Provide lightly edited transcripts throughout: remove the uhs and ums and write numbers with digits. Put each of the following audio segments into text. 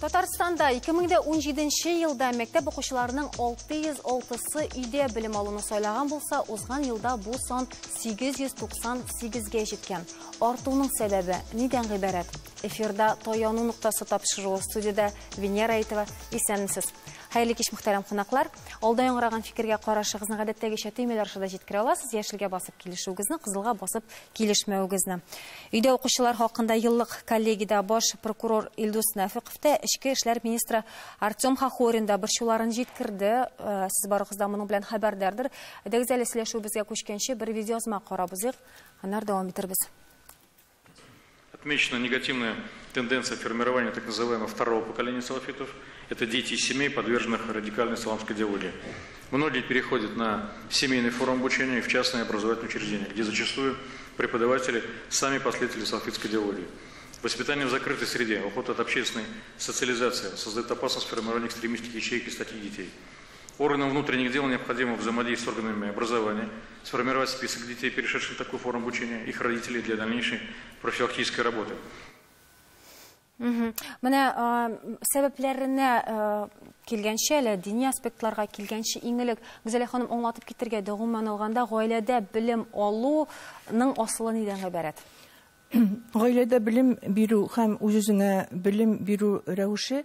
Татарстанда 2017 елда мәктәп укучыларының 606-сы өйдә белем алуны сайлаган булса, узган елда бу сан 898-гә җиткән. Артуның сәбәбе нидән гыйбарәт? Эфирда Таяну ноктасы тапшыруы, студияда Венера Әйтова. Исәнмесез. Хәерле кич, мөхтәрәм кунаклар. Алда яңгыраган фикергә карашыгызны гадәттәгечә төймәләр аша да җиткерә аласыз. Яшелгә басып килешүегезне, кызылга басып килешмәвегезне. Өйдә укучылар хакында еллык коллегиядә баш прокурор Илдус Нәфыйков та, эчке эшләр министры Артем Хохорин да борчуларын җиткерде. Сез барыгыз да моның белән хәбәрдардыр. Әйдәгез әле сөйләшүебезгә күчкәнче бер видеоязма карап узыйк, аннары дәвам итербез. Отмечена негативная тенденция формирования так называемого второго поколения салафитов. Это дети из семей, подверженных радикальной исламской идеологии. Многие переходят на семейный форму обучения и в частные образовательные учреждения, где зачастую преподаватели сами последователи салафитской идеологии. Воспитание в закрытой среде, уход от общественной социализации создает опасность формирования экстремистских ячеек и статей детей. Органам внутренних дел необходимо взаимодействовать с органами образования, сформировать список детей, перешедших на такую форму обучения, их родителей для дальнейшей профилактической работы. Менә сәбәпләренә килгәнче, әле дини аспектларга килгәнче, иң элек Гүзәлия ханым аңлатып китергә, гомумән алганда гаиләдә белем алуның асылы нидән гыйбарәт? Гаиләдә белем бирү һәм үз-үзеңә белем бирү рәвеше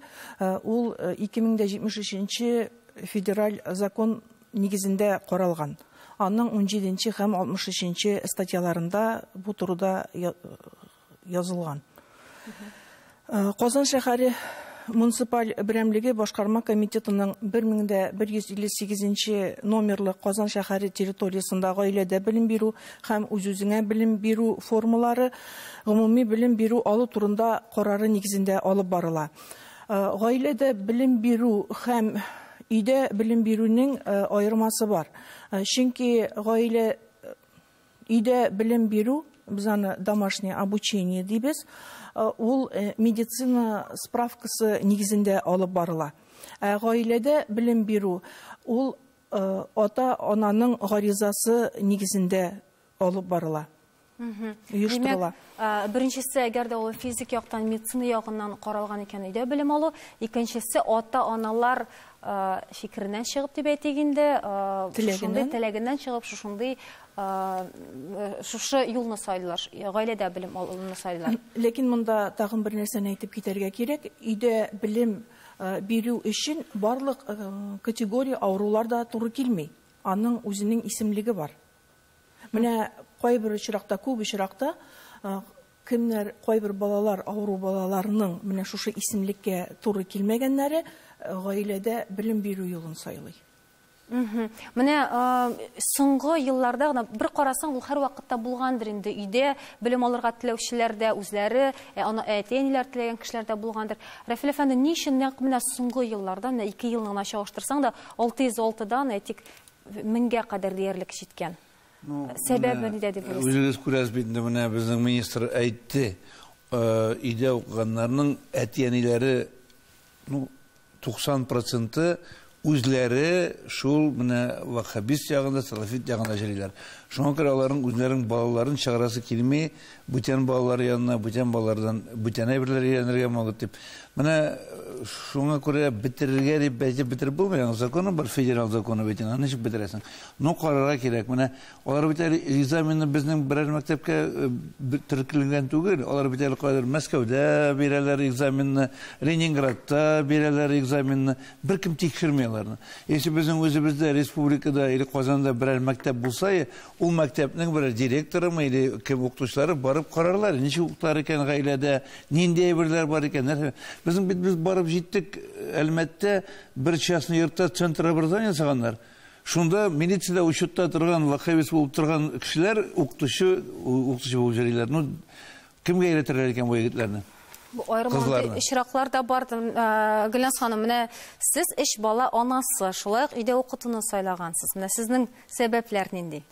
ул 2073 федераль закон нигезендә каралган. Аның 17 һәм 63 статьяларында бу турыда язылган. Казан шәһәре муниципаль берәмлеге башкарма комитетының 1158 номерлы Казан шәһәре территориясендә гаиләдә белем бирү һәм үз-үзеңә белем бирү формалары гомуми белем бирү алу турында карары нигезендә алып барыла. Гаиләдә белем бирү һәм өйдә белем бирүнең аермасы бар. Чөнки гаилә өйдә белем бирү, без аны домашнее обучение дибез, ул медицина справкасы нигезендә алып барыла. Ә гаиләдә белем бирү ул ата-ананың гаризасы нигезендә алып барыла. Оештырыла. Димәк, беренчесе, әгәр дә ул физик яктан, медицина ягыннан каралган икән, өйдә белем алу, икенчесе ата-аналар фикереннән чыгып дип әйтик инде, шушындый теләгеннән чыгып, шушындый шушы юлны сайлыйлар, гаиләдә белем алуны сайлыйлар. Ләкин монда тагын бер нәрсәне әйтеп китәргә кирәк. Өйдә белем бирү өчен барлык категория авырулар да туры килми. Аның үзенең исемлеге бар. Менә кайбер очракта, күп очракта, кемнәр, кайбер балалар, авыру балаларның менә шушы исемлеккә туры килмәгәннәре гаиләдә белем бирү юлын сайлый. Менә соңгы елларда гына бер карасаң, ул һәр вакытта булгандыр инде. Өйдә белем алырга теләүчеләр дә үзләре, әти-әниләр теләгән кешеләр дә булгандыр. Рафил әфәнде, ни өчен нәкъ менә соңгы елларда, менә 2 елны гына чагыштырсаң да, 606-дан әйтик 1000-гә кадәр диярлек җиткән? Сәбәбе нидә дип уйлыйсыз? Үзегез күрәсез бит инде, менә безнең министр әйтте, өйдә укыганнарның әти-әниләре, 90% үзләре шул менә ваххабист ягында, салафит ягында йөриләр. Шуңа күрә аларның үзләренең балаларын чыгарасы килми, бүтән балалар янына, бүтән балалардан бүтән әйберләр өйрәнергә могут дип. Менә шуңа күрә бетерергә дип әйтеп бетереп булмый, аның законы бар, федераль законы бит инде, аны ничек бетерәсең? Ну, карарга кирәк. Менә алар бит әле экзаменны безнең берәр мәктәпкә теркелгән түгел, алар бит әле кайдыр Мәскәүдә бирәләр экзаменны, Ленинградта бирәләр экзаменны, беркем тикшерми аларны. Если безнең үзебездә республикада или Казанда берәр мәктәп булса, ул мәктәпнең берәр директорымы или кем укытучылары барып карарлар, ничек укыталар икән гаиләдә, нинди әйберләр бар икән, нәрсә. Безнең бит без барып җиттек, Әлмәттә бер частный йортта центр образования ясаганнар. Шунда милициядә учетта торган, ваххабист булып торган кешеләр укытучы булып йөриләр. Ну, кемгә өйрәтерләр икән бу егетләрне? Бу аерым Кызларны. очраклар да бар. Гөлназ ханым, менә сез өч бала анасы, шулай ук өйдә укытуны сайлагансыз. Менә сезнең сәбәпләр нинди?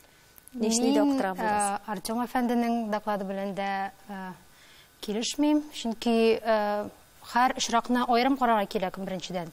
Ни өчен өйдә Мин, укытырга булдыгыз? Артем әфәнденең доклады белән дә килешмим, чөнки һәр очракны аерым карарга кирәк беренчедән.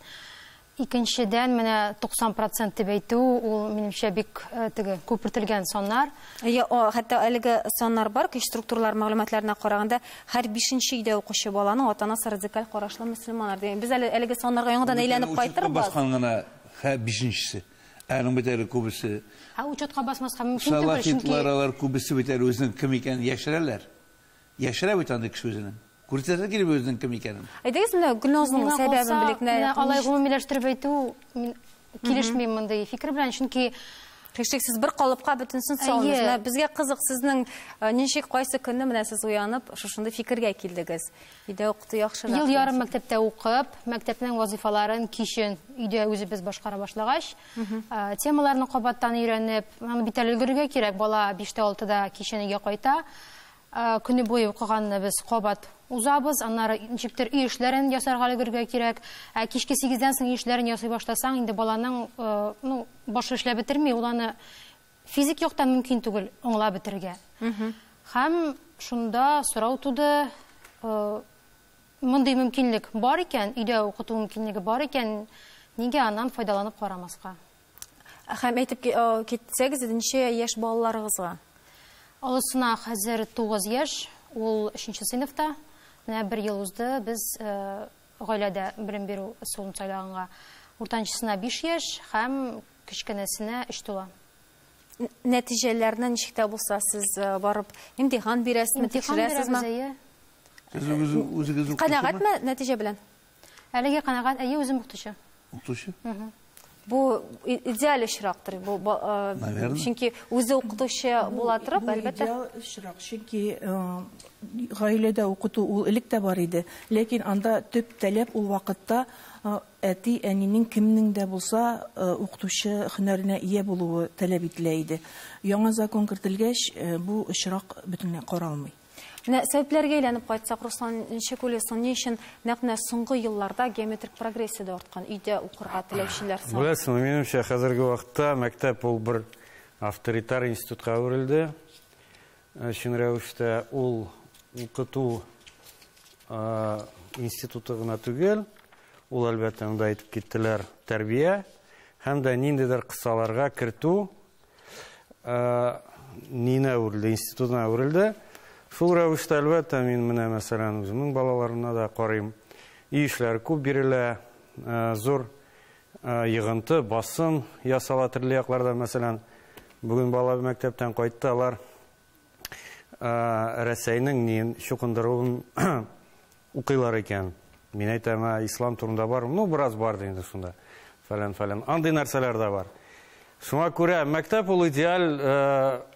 Икенчедән, менә 90% дип әйтү, ул минемчә бик теге күпертелгән саннар. Хәтта әлеге саннар бар, көч структуралар мәгълүматларына караганда, һәр 5нче өйдә укучы баланың ата-анасы радикаль карашлы мөселманнар. Дигән, без әле әлеге саннарга яңадан әйләнеп кайтырбыз. Баскан гына һәр 5нчесе. Аның бит әле күбесе. Ә учетка басмаска мөмкин түгел, чөнки салафитлар алар күбесе бит әле үзенең кем икәнен яшерәләр. Яшерә бит андый кеше үзенең. Күрсәтә килеп үзенең кем икәнен. Әйдәгез, менә Гөлназның сәбәбен белик. Алай гомумиләштереп әйтү, мин килешмим мондый фикер белән, чөнки һичшиксез бер калыпка бөтенсен салмыйбыз. Менә безгә кызык, сезнең ничек кайсы көнне менә сез уянып шушындый фикергә килдегез? Өйдә укыту яхшырак. Ел ярым мәктәптә укып, мәктәпнең вазифаларын кичен өйдә үзебез башкара башлагач, темаларны кабаттан өйрәнеп, аны бит әле өлгерергә кирәк, бала 5-6да кичен өйгә кайта. Көне буе укыганны без кабат узабыз, аннары ничектер өй эшләрен ясарга өлгерергә кирәк. Ә кичке 8дән соң өй эшләрен ясый башласаң, инде баланың, ну, башы эшләп бетерми, ул аны физик яктан мөмкин түгел аңлап бетерергә. Һәм шунда сорау туды, мондый мөмкинлек бар икән, өйдә укыту мөмкинлеге бар икән, нигә аннан файдаланып карамаска? Һәм әйтеп китсәгез, ничә яшь балаларыгызга? Олысына хәзер 9 яшь, ул 3нче сыйныфта. Менә бер ел узды, без гаиләдә белем бирү ысулын сайлаганга. Уртанчысына 5 яшь һәм кечкенәсенә 3 тула. Нәтиҗәләрне ничек тә булса сез барып имтихан бирәсезме, тикшерәсезме? Сез үзегез укытучымы? Канәгатьме нәтиҗә белән? Әлегә канәгать, әйе, үзем укытучы. Укытучы? Бу идеаль очрактыр. Бу, чөнки үзе укытучы була торып, әлбәттә. Идеаль очрак, чөнки гаиләдә укыту ул элек тә бар иде. Ләкин анда төп таләп ул вакытта әти-әнинең кемнең дә булса укытучы һөнәренә ия булуы таләп ителә иде. Яңа закон кертелгәч, бу очрак бөтенләй каралмый. Менә сәбәпләргә әйләнеп кайтсак, Руслан, ничек уйлыйсың, ни өчен нәкъ менә соңгы елларда геометрик прогрессия дә арткан, өйдә укырга теләүчеләр саны? Беләсеңме, минемчә, хәзерге вакытта мәктәп ул бер авторитар институтка әверелде. Чын рәвештә ул укыту институты гына түгел, ул әлбәттә монда әйтеп киттеләр, тәрбия һәм дә ниндидер кысаларга кертү нинә әверелде, институтына әверелде. Шул рәвештә, әлбәттә, мин менә, мәсәлән, үземнең балаларымна да карыйм. Өй эшләре күп бирелә, зур йыгынты, басым ясала төрле якларда. Мәсәлән, бүген бала мәктәптән кайтты, алар Рәсәйнең нин чукындыруын укыйлар икән. Мин әйтәм, ислам турында бар, ну, бераз бар инде шунда. Фәлән, фәлән. Андый нәрсәләр дә бар. Шуңа күрә мәктәп ул идеаль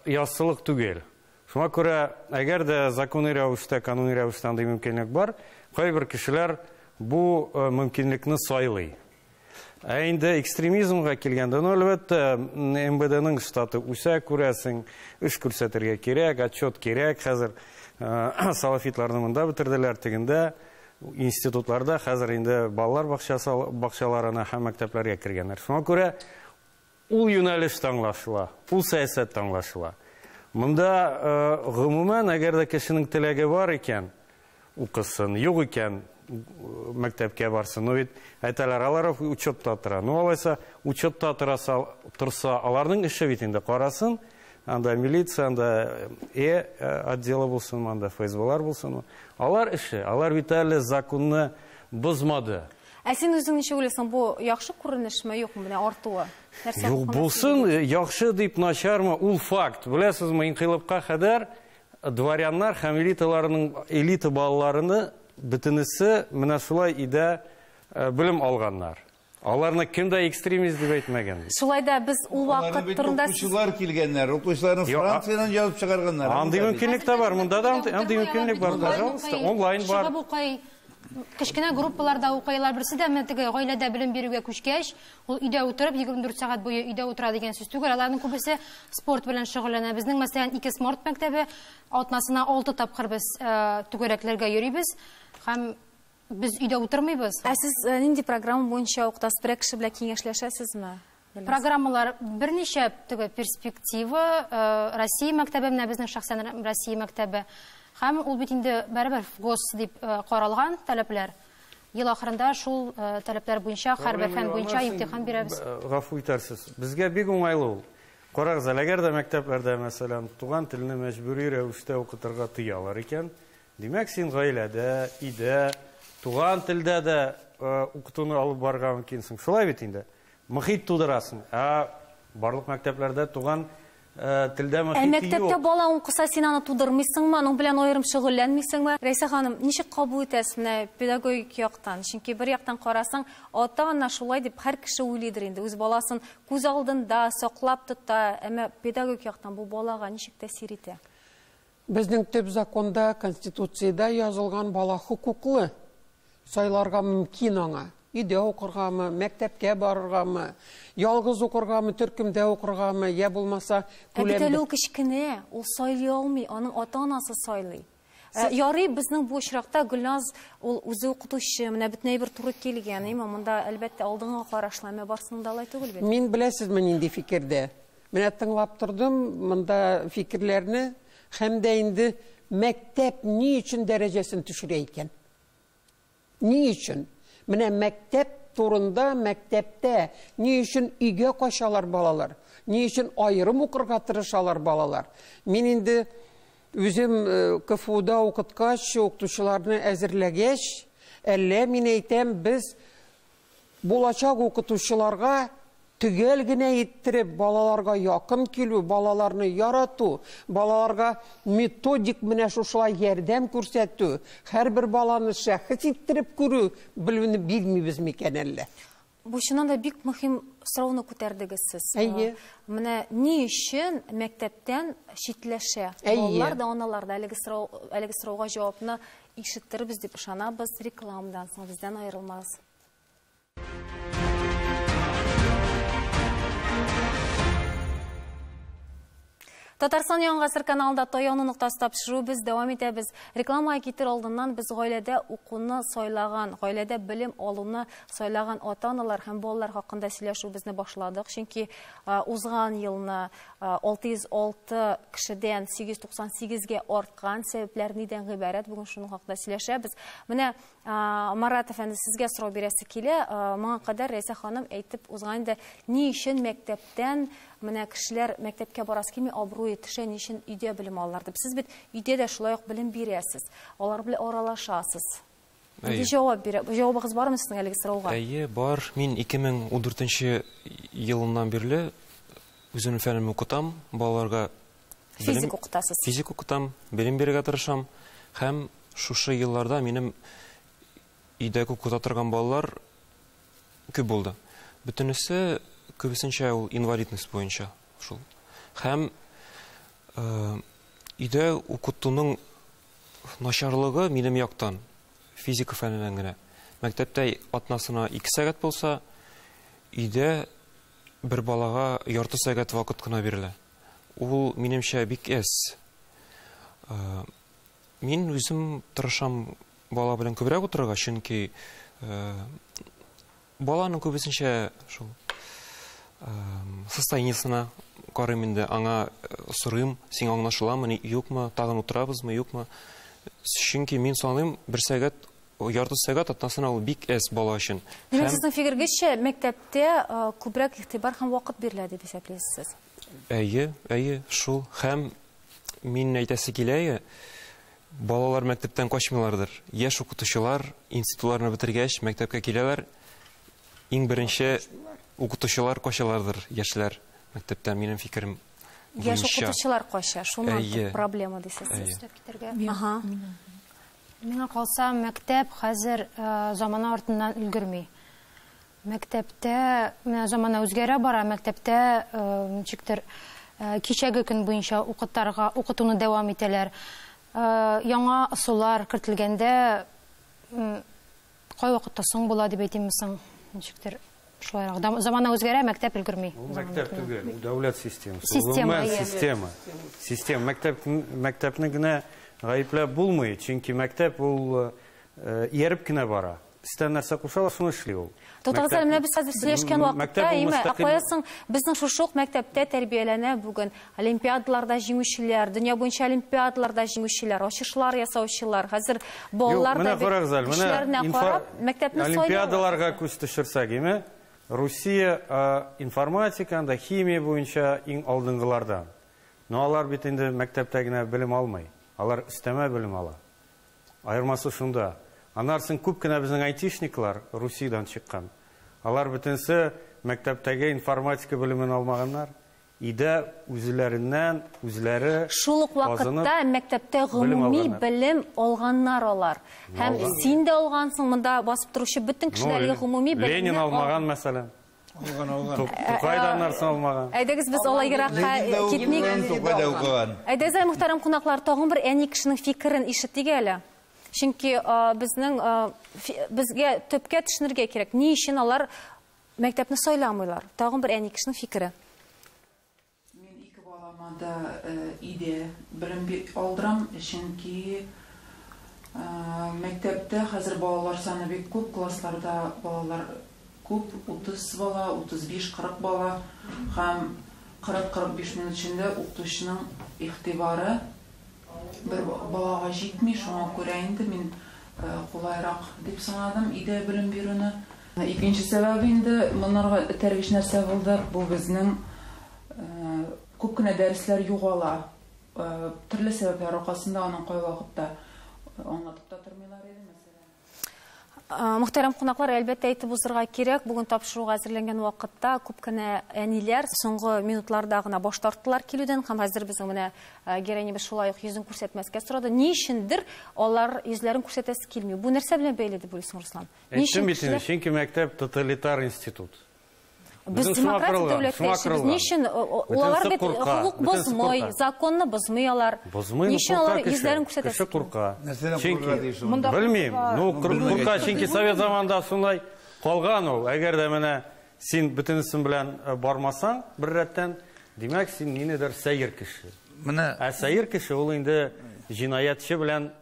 яссылык түгел. Шуңа күрә, әгәр дә законный рәвештә, кануни рәвештә андый мөмкинлек бар, кайбер кешеләр бу мөмкинлекне сайлый. Ә инде экстремизмга килгәндә, ну, әлбәттә, МВДның штаты үсә, күрәсең, эш күрсәтергә кирәк, отчет кирәк. Хәзер салафитларны монда бетерделәр, тегендә институтларда хәзер инде балалар бакчаларына һәм мәктәпләргә кергәннәр. Шуңа күрә ул юнәлеш тә аңлашыла, ул сәясәт тә аңлашыла. Монда гомумән, әгәр дә кешенең теләге бар икән, укысын, юк икән, мәктәпкә барсын. Ну бит әйтәләр, алар учетта тора. Ну алайса учетта торса, аларның эше бит инде карасын, анда милиция, анда отделы булсын, анда ФСБлар булсын. Алар эше, алар бит әле законны бозмады. Ә син үзең ничек уйлыйсың, бу яхшы күренешме, юкмы, менә артуы? Нәрсә Юк, булсын, яхшы дип начармы, ул факт. Беләсезме, инкыйлабка кадәр дворяннар һәм элиталарның элита балаларыны бөтенесе менә шулай өйдә белем алганнар. Аларны кем дә экстремист дип әйтмәгән. Шулай да без ул Аларны вакыт бит турында укучылар килгәннәр, укучыларны Юк, Франциядән язып чыгарганнар. Андый мөмкинлек тә бар, монда да андый мөмкинлек бар, пожалуйста, онлайн бар. Чыгып укый, кечкенә группаларда укыйлар, берсе дә менә теге гаиләдә белем бирүгә күчкәч, ул өйдә утырып 24 сәгать буе өйдә утыра дигән сүз түгел. Аларның күбесе спорт белән шөгыльләнә. Безнең, мәсәлән, ике спорт мәктәбе атнасына 6 тапкыр без түгәрәкләргә йөрибез һәм без өйдә утырмыйбыз. Ә сез нинди программа буенча укытасыз? Берәр кеше белән киңәшләшәсезме? Программалар берничә теге перспектива, Россия мәктәбе, менә безнең шәхсән Россия мәктәбе. Һәм ул бит инде барыбер ФГОС дип каралган таләпләр. Ел ахырында шул таләпләр буенча, һәрбер фән буенча имтихан бирәбез. Гафу итәрсез. Безгә бик уңайлы ул. Карагыз, әгәр дә мәктәпләрдә, мәсәлән, туган телне мәҗбүри рәвештә укытырга тыялар икән, димәк, син гаиләдә, өйдә, туган телдә дә укытуны алып барырга мөмкинсең. Шулай бит инде. Мохит тудырасың. Ә барлык мәктәпләрдә туган телдә мохит юк. Ә мәктәптә бала укыса, син аны тудырмыйсыңмы, аның белән аерым шөгыльләнмисеңме? Рәйсә ханым, ничек кабул итәсез менә педагогик яктан? Чөнки бер яктан карасаң, ата-ана шулай дип һәр кеше уйлыйдыр инде. Үз баласын күз алдында саклап тота, әмма педагогик яктан бу балага ничек тәэсир итә? Безнең төп законда, Конституциядә язылган бала хокуклы. Сайларга мөмкин аңа. Өйдә укыргамы, мәктәпкә барыргамы, ялгыз укыргамы, төркемдә укыргамы, я булмаса күләмдә. Ә бит әле ул кечкенә, ул сайлый алмый, аның ата-анасы сайлый. Ярый, безнең бу очракта Гөлназ ул үзе укытучы, менә бөтен әйбер туры килгән, әйме, монда әлбәттә алдынгы карашлы, әмма барсының да алай түгел бит. Мин беләсезме нинди фикердә? Менә тыңлап тордым монда фикерләрне, һәм дә инде мәктәп ни өчен дәрәҗәсен төшерә икән? Ни өчен? Менә мәктәп турында, мәктәптә ни өчен өйгә качалар балалар? Ни өчен аерым укырга тырышалар балалар? Мин инде үзем КФУда укыткач, укытучыларны әзерләгәч, әллә мин әйтәм, без булачак укытучыларга төгәл генә иттереп балаларга якын килү, балаларны ярату, балаларга методик менә шушылай ярдәм күрсәтү, һәрбер баланы шәхес иттереп күрү белүне бирмибез микән әллә? Бу чыннан да бик мөһим сорауны күтәрдегез сез. Әйе. Менә ни өчен мәктәптән читләшә балалар да, аналар да? Әлеге сорау, әлеге сорауга җавапны ишеттербез дип ышанабыз. Рекламадан соң бездән аерылмагыз. Татарстан Яңа Гасыр каналында Таяну ноктасы тапшыру без дәвам итәбез. Рекламага китер алдыннан без гаиләдә укуны сайлаган, гаиләдә белем алуны сайлаган ата-аналар һәм балалар хакында сөйләшүебезне башладык. Чөнки узган елны 606 кешедән 898-гә арткан сәбәпләр нидән гыйбарәт? Бүген шуның хакында сөйләшәбез. Менә Марат әфәнде, сезгә сорау бирәсе килә. Моңа кадәр Рәйсә ханым әйтеп узган инде, ни өчен мәктәптән менә кешеләр мәктәпкә барасы килми, абруе төшә, ни өчен өйдә белем алалар дип. Сез бит өйдә дә шулай ук белем бирәсез, алар белән аралашасыз. Нинди җавап бирә? Җавабыгыз бармы сезнең әлеге сорауга? Әйе, бар. Мин 2014 елыннан бирле үземнең фәнемне укытам, балаларга физик укытасыз. Физик укытам, белем бирергә тырышам. Һәм шушы елларда минем өйдә укыта торган балалар күп булды. Бөтенесе күбесенчә ул инвалидность буенча шул. Һәм өйдә укытуның начарлыгы минем яктан физика фәненнән генә. Мәктәптә атнасына 2 сәгать булса, өйдә бер балага ярты сәгать вакыт кына бирелә. Ул минемчә бик әз. Мин үзем тырышам бала белән күбрәк утырырга, чөнки баланың күбесенчә шул состояниесына карыйм инде, аңа сорыйм, сиңа аңлашыламы, юкмы, тагын утырабызмы, юкмы. Чөнки мин саныйм, бер сәгать, ярты сәгать атнасына ул бик әз бала өчен. Димәк, сезнең фикергезчә, мәктәптә күбрәк игътибар һәм вакыт бирелә дип исәплисез сез? Әйе, әйе, шул. Һәм мин әйтәсе килә, балалар мәктәптән качмыйлардыр. Яшь укытучылар институтларны бетергәч мәктәпкә киләләр. Иң беренче укытучылар качалардыр, яшьләр мәктәптән, минем фикерем буенча. Яшь укытучылар кача, шуннан проблема дисез сез. Ага. Миңа калса, мәктәп хәзер замана артыннан өлгерми. Мәктәптә менә замана үзгәрә бара, мәктәптә ничектер кичәге көн буенча укытарга, укытуны дәвам итәләр. Яңа ысуллар кертелгәндә кай вакытта соң була дип әйтимме соң, ничектер шулайрак. Замана үзгәрә, мәктәп өлгерми. Ул мәктәп түгел, ул дәүләт системасы. Система, система. Система. Мәктәпне генә гаепләп булмый, чөнки мәктәп ул ияреп кенә бара. Өстән нәрсә кушалар, шуны эшли ул. Туктагыз әле, менә без хәзер сөйләшкән вакытта, әйме, ә кая соң безнең шушы ук мәктәптә тәрбияләнә бүген олимпиадаларда җиңүчеләр, дөнья буенча олимпиадаларда җиңүчеләр, ачышлар ясаучылар. Хәзер балалар да кешеләренә карап мәктәпне сайлыйлар. Олимпиадаларга күз төшерсәк, әйме, Русия информатика, анда химия буенча иң алдынгылардан. Но алар бит инде мәктәптә генә белем алмый. Алар өстәмә белем ала. Аермасы шунда. Аннан күп кенә безнең айтишниклар Русиядән чыккан. Алар бөтенесе мәктәптәге информатика белемен алмаганнар. Өйдә үзләреннән үзләре шул ук вакытта мәктәптә гомуми белем алганнар алар. Һәм син дә алгансың, монда басып торучы бөтен кешеләргә гомуми белем. Ленин алмаган, мәсәлән. Алган, алган. Тукай да нәрсә алмаган. Әйдәгез, без алай еракка китмик. Әйдәгез, мөхтәрәм кунаклар, тагын бер әни кешенең фикерен ишетик әле. Чөнки безнең безгә төпкә төшенергә кирәк. Ни өчен алар мәктәпне сайламыйлар? Тагын бер әни кешенең фикере. Мин ике балама да өйдә белем алдырам, чөнки мәктәптә хәзер балалар саны бик күп, классларда балалар күп, 30 бала, 35-40 бала һәм 40-45 минут эчендә укытучының игътибары бер балага җитми, шуңа күрә инде мин кулайрак дип санадым өйдә белем бирүне. Икенче сәбәбе инде монарга этәргеч нәрсә булды, бу безнең күп кенә дәресләр югала. Төрле сәбәпләр аркасында аның кайвакытта аңлатып та тормыйлар иде, мәсәлән. Мөхтәрәм кунаклар, әлбәттә әйтеп узырга кирәк, бүген тапшыруга әзерләнгән вакытта күп кенә әниләр соңгы минутларда гына баш тарттылар килүдән, һәм хәзер безнең менә героинебез шулай ук йөзен күрсәтмәскә сорады. Ни өчендер алар йөзләрен күрсәтәсе килми. Бу нәрсә белән бәйле дип уйлыйсың, Руслан? Ни өчен? Чөнки мәктәп тоталитар институт. Без демократик дәүләттә яшибез. Ни өчен алар бит хокук бозмый, законны бозмый алар? Ни өчен алар йөзләрен күрсәтәсе? Кеше курка. Чөнки белмим, ну курка, чөнки совет заманында шулай калган ул. Әгәр дә менә син бөтенесен белән бармасаң бер рәттән, димәк син ниндидер сәер кеше. Менә ә сәер кеше ул инде җинаятьче белән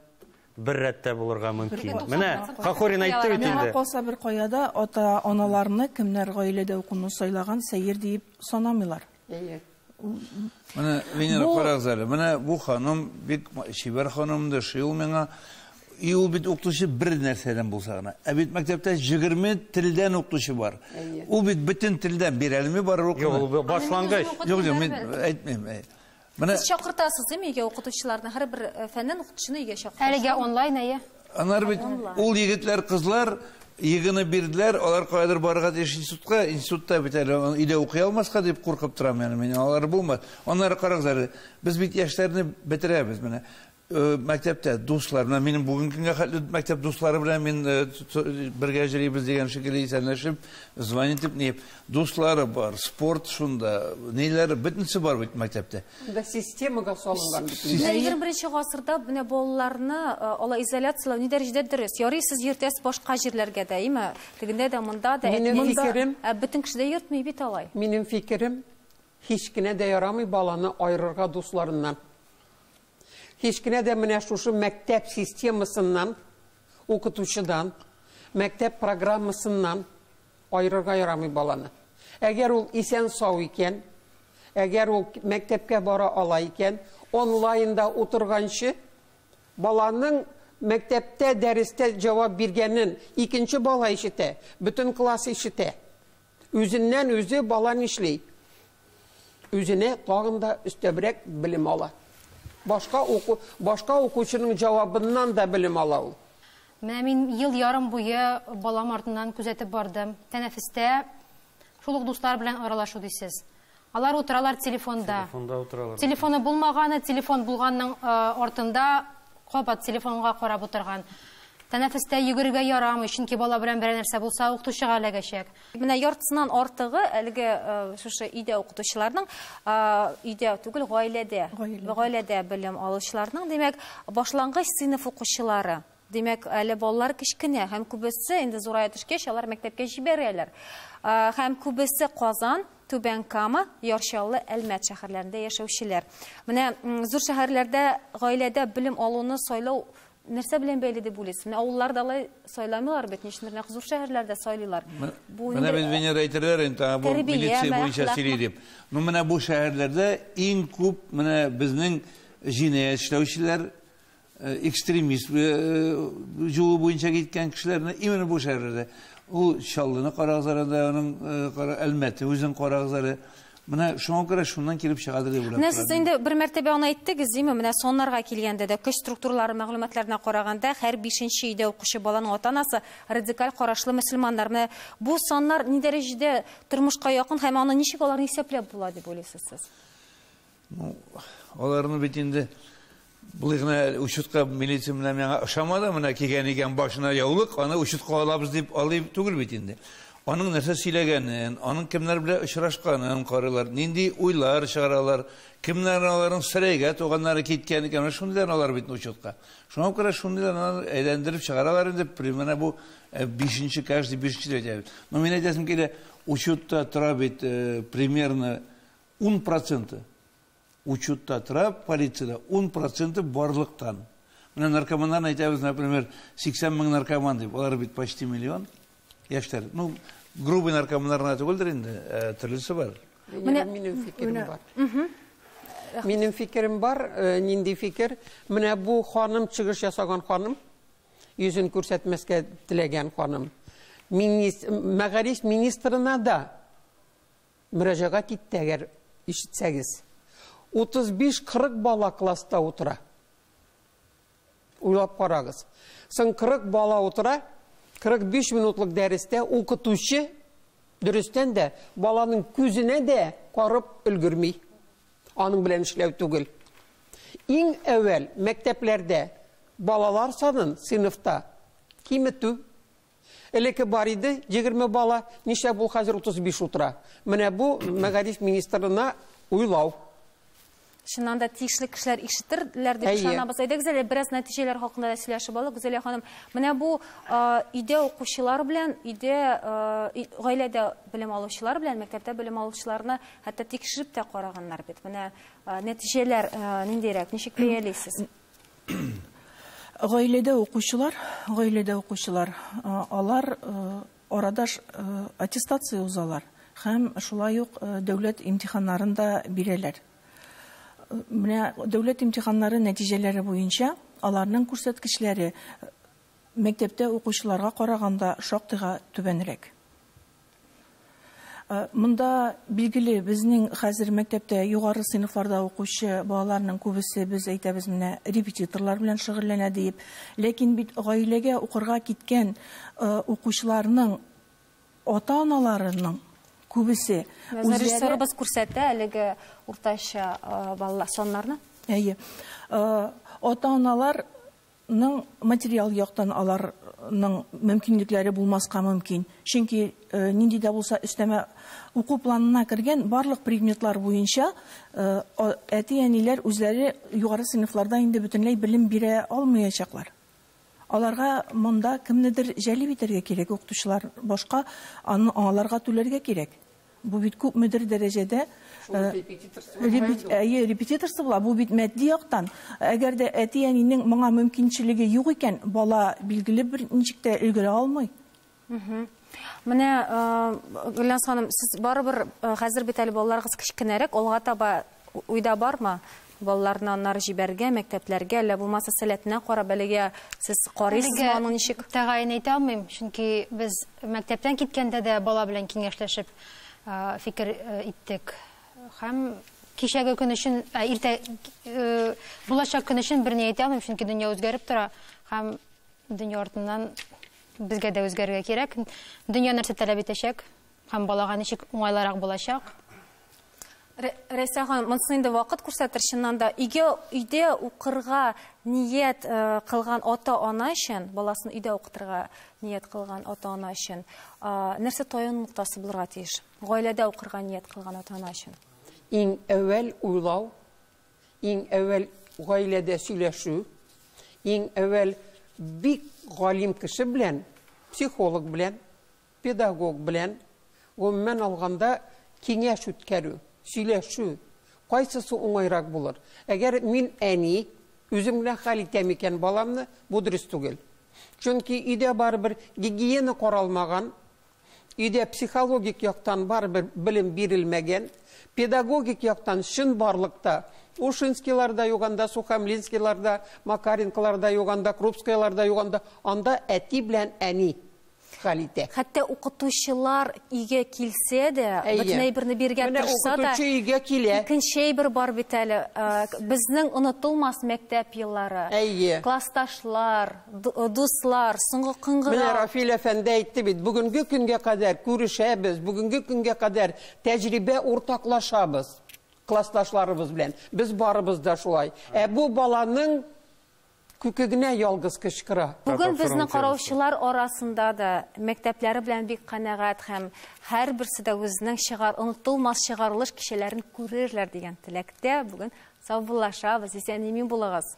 бер рәттә булырга мөмкин. Менә Хохорин әйтте бит инде. Миңа калса бер кая да ата-аналарны кемнәр гаиләдә укуны сайлаган сәер диеп санамыйлар. Менә Венера карагыз әле. Менә бу ханым бик чибәр ханым да шул миңа. И ул бит укытучы бер нәрсәдән булса гына. Ә бит мәктәптә 20 телдән укытучы бар. Ул бит бөтен телдән бирәлми барыр укуны. Юк, ул башлангыч. Юк, юк, мин әйтмим. Сез чакыртасыз, дими, өйгә укытучыларны, һәрбер фәннән укытучыны өйгә чакыртасыз. Әлегә онлайн, әйе. Анар бит ул егетләр, кызлар егене бирделәр, алар каядыр барырга тиеш институтка, институтта бит әле өйдә укый алмаска дип куркып торам, яни мин алар булмас. Аннары карагыз әле, без бит яшьләрне бетерәбез менә. Мәктәптә дуслар, менә минем бүгенге көнгә хәтле мәктәп дуслары белән мин бергә йөрибез дигән шикелле исәнләшеп, звонить итеп, ни, дуслары бар, спорт шунда, ниләр, бөтенесе бар бит мәктәптә. Да системага салынган бит. 21 гасырда менә балаларны алай изоляцияләү ни дәрәҗәдә дөрес? Ярый, сез йөртәсез башка җирләргә дә, әйме? Тегендә дә, монда да, Минем фикерем, бөтен кеше дә йөртми бит алай. Минем фикерем, һич кенә дә ярамый баланы айырырга дусларыннан. Һич кенә дә менә шушы мәктәп системасыннан, укытучыдан, мәктәп программасыннан айырырга ярамый баланы. Әгәр ул исән сау икән, әгәр ул мәктәпкә бара ала икән, онлайнда утырганчы баланың мәктәптә дәрестә җавап биргәнен икенче бала ишетә, бөтен класс ишетә. Үзеннән үзе бала нишли? Үзенә тагын да өстәбрәк белем ала. Башка укучының җавабыннан да белем ала ул. Менә мин ел ярым буе балам артыннан күзәтеп бардым. Тәнәфестә шул ук дуслар белән аралашу дисез. Алар утыралар телефонда. Телефонда утыралар. Телефоны булмаганы, телефон булганның артында кабат телефонга карап утырган. Тәнәфестә йөгерергә ярамый, чөнки бала белән берәр нәрсә булса, укытучыга эләгәчәк. Менә яртысыннан артыгы әлеге шушы өйдә укытучыларның, өйдә түгел, гаиләдә, гаиләдә белем алучыларның, димәк, башлангыч сыйныф укучылары. Димәк, әле балалар кечкенә һәм күбесе инде зурая төшкәч, алар мәктәпкә җибәрәләр. Һәм күбесе Казан, Түбән Кама, Яр Чаллы, Әлмәт шәһәрләрендә яшәүчеләр. Менә зур шәһәрләрдә гаиләдә белем алуны сайлау Нәрсә белән бәйле дип уйлыйсыз? Менә авылларда алай сайламыйлар бит, ни өчендер нәкъ зур шәһәрләрдә сайлыйлар. Бу Менә без Венера әйтерләр инде, бу милиция буенча сөйли дип. Ну менә бу шәһәрләрдә иң күп менә безнең җинаять эшләүчеләр, экстремист юлы буенча киткән кешеләрне именно бу шәһәрләрдә. Ул Чаллыны карагыз әле, аның Әлмәте үзен карагыз әле. Менә шуңа күрә шуннан килеп чыгадыр дип уйлап. Менә сез инде бер мәртәбә аны әйттегез, димме? Менә соннарга килгәндә дә көч структуралары мәгълүматларына караганда, һәр 5нче өйдә укучы баланың ата-анасы радикаль карашлы мөселманнар. Менә бу саннар ни дәрәҗәдә тормышка якын һәм аны ничек аларны исәпләп була дип уйлыйсыз сез? Ну, аларны бит инде болай гына учетка милиция менә миңа ошамады, менә кигән икән башына яулык, аны учетка алабыз дип алып түгел бит инде. Аның нәрсә сөйләгәнен, аның кемнәр белән очрашканын карыйлар, нинди уйлар чыгаралар, кемнәр аларның сәрәйгә туганнары киткән икән, менә шундыйлар алар бит учетка. Шуңа күрә шундыйлар әйләндереп чыгаралар инде, примерно бу 5нче, каждый 5нче дип әйтәбез. Но мин әйтәсем килә, учетта тора бит примерно 10%. Учетта тора полициядә 10% барлыктан. Менә наркоманнарны әйтәбез, например, 80 мең наркоман дип, алар бит почти миллион. Яшьләр, ну, грубый наркоманнар гына түгелдер инде, төрлесе бар. Минем фикерем бар. Минем фикерем бар, нинди фикер? Менә бу ханым, чыгыш ясаган ханым, йөзен күрсәтмәскә теләгән ханым, мәгариф министрына да мөрәҗәгать итте, әгәр ишетсәгез. 35-40 бала класста утыра. Уйлап карагыз. Соң 40 бала утыра, 45 минутлык дәрестә укытучы дөрестән дә баланың күзенә дә карап өлгерми. Аның белән эшләү түгел. Иң әүвәл мәктәпләрдә балалар санын сыйныфта киметү. Элекке бар иде 20 бала, нишләп ул хәзер 35 утыра? Менә бу мәгариф министрына уйлау. Чыннан да тиешле кешеләр ишетерләр дип ышанабыз. Әйдәгез әле бераз нәтиҗәләр хакында да сөйләшеп алыйк. Гүзәлия ханым, менә бу өйдә укучылар белән, өйдә гаиләдә белем алучылар белән, мәктәптә белем алучыларны хәтта тикшереп тә караганнар бит. Менә нәтиҗәләр ниндирәк, ничек бәялисез? Гаиләдә укучылар, алар арадаш аттестация узалар һәм шулай ук дәүләт имтиханнарын да бирәләр. Менә дәүләт имтиханнары нәтиҗәләре буенча аларның күрсәткечләре мәктәптә укучыларга караганда шактыйга түбәнрәк. Монда билгеле безнең хәзер мәктәптә югары сыйныфларда укучы балаларның күбесе, без әйтәбез, менә репетиторлар белән шөгыльләнә диеп. Ләкин бит гаиләгә укырга киткән укучыларның ата-аналарының күбесе режиссерыбыз күрсәтә әлеге уртача балалар саннарны. Әйе. Ата-аналарның материал яктан аларның мөмкинлекләре булмаска мөмкин. Чөнки нинди дә булса өстәмә уку планына кергән барлык предметлар буенча әти-әниләр үзләре югары сыйныфларда инде бөтенләй белем бирә алмаячаклар. Аларга монда кемнедер җәлеп итәргә кирәк, укытучылар башка, аны аларга түләргә кирәк. Бу бит күпмедер дәрәҗәдә репетиторсы була. Бу бит матди яктан. Әгәр дә әти-әнинең моңа мөмкинчелеге юк икән, бала билгеле бер ничек тә өлгерә алмый. Менә, Гөлназ ханым, сез барыбер хәзер бит әле балаларыгыз кечкенәрәк, алга таба уйда бармы? Балаларны аннары җибәргә, мәктәпләргә, әллә булмаса сәләтенә карап, әлегә сез карыйсызмы аның ничек? Тәгаен әйтә алмыйм, чөнки без мәктәптән киткәндә дә бала белән киңәшләшеп фикер иттек. Һәм кичәге көн өчен, иртә булачак көн өчен берни әйтә алмыйм, чөнки дөнья үзгәреп тора һәм дөнья артыннан безгә дә үзгәрергә кирәк. Дөнья нәрсә таләп итәчәк һәм балага ничек уңайлырак булачак. Рәйсә ханым, монысы инде вакыт күрсәтер, чыннан да өйдә укырга ният кылган ата-ана өчен, баласын өйдә укытырга ният кылган ата-ана өчен, нәрсә таяну ноктасы булырга тиеш? Гаиләдә укырга ният кылган ата-ана өчен. Иң әүвәл уйлау, иң әүвәл гаиләдә сөйләшү, иң әүвәл бик галим кеше белән, психолог белән, педагог белән, гомумән алганда киңәш үткәрү, сөйләшү, кайсысы уңайрак булыр? Әгәр мин әни, Үзем генә хәл итәм икән баламны, бу дөрес түгел. Чөнки өйдә барыбер гигиена каралмаган, өйдә психологик яктан барыбер белем бирелмәгән, педагогик яктан чынбарлыкта Ушинскийлар да юк анда, Сухомлинскийлар да, Макаренколар да юк анда, Крупскаялар да юк анда. Анда әти белән әни хәл итә. Хәтта укытучылар өйгә килсә дә, бөтен әйберне бирергә тырышса да, укытучы өйгә килә. Икенче әйбер бар бит әле. Безнең онытылмас мәктәп еллары. Әйе. Классташлар, дуслар, соңгы кыңгырау. Менә Рафил әфәнде әйтте бит, бүгенге көнгә кадәр күрешәбез, бүгенге көнгә кадәр тәҗрибә уртаклашабыз классташларыбыз белән. Без барыбыз да шулай. Ә бу баланың күке генә ялгыз кычкыра. Бүген безнең караучылар арасында да мәктәпләре белән бик канәгать һәм һәрберсе дә үзенең чыгар, онытылмас чыгарылыш кичәләрен күрерләр дигән теләктә бүген саубуллашабыз. Исән-имин булыгыз.